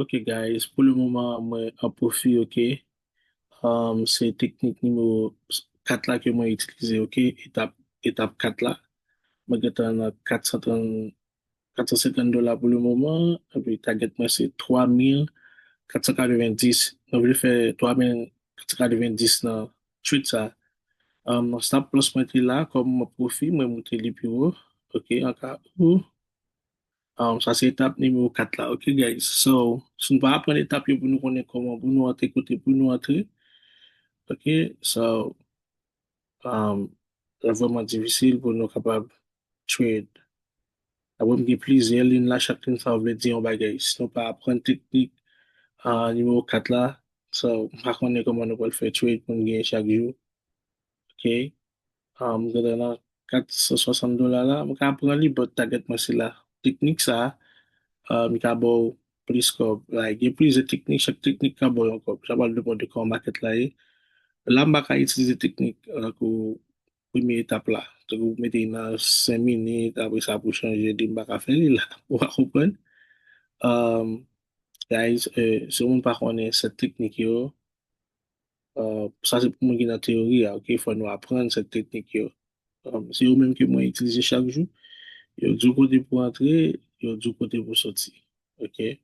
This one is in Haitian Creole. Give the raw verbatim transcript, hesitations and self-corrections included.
Ok, guys, pou le moman, mwen an pwofi, ok. Um, se teknik nimewo kat la ke mwen itilize, ok. Etap, etap kat la. Mwen gentan nan kat san trant, kat san senkant dola pou le moman. Epi target mwen se twa mil kat san katrevenndis. Mwen vle fè twa mil kat san katrevenndis nan trade sa. Um, stop loss mwen te la, kòm mwen pwofi, mwen moute li pi wo. Ok, an ka ou. Um, sa se etap nimewo kat la, ok, guys? So, si nou pa aprann etap yo pou nou konnen kòman pou nou antre, kote pou nou antre, ok? So, um, sa vrèman difisil pou nou kapab trade. Apre m gen plizyè liy la, chak liy sa vle di yon bagay. Si nou pa aprann teknik uh, nimewo kat la, so, m pa konnen kòman nou pral fè trade pou nou gen chak jou. Ok. Um, m gentan nan kat san swasant dola la. M ka pran li, but target mwen se la. Teknik sa, uh, m ka ba w plis kòb. Like, gen plizyè teknik, chak teknik ka ba w yon kòb. Sa pral depann de kòman market la ye. La, m pa ka itilize teknik, uh, pou premye etap la. Tankou mete nan senk minit, apre sa pou chanje, di m pa ka fè li la. Ou pa konprann? Um, guys, uh, si yon moun pa konnen sèt teknik yo, Uh, sa se pou moun ki nan teyori a, ok? Fò nou aprann sèt teknik yo. Um, se yo menm ke mwen itilize chak jou. Yo di w kote pou antre, yo di w kote pou soti. Ok?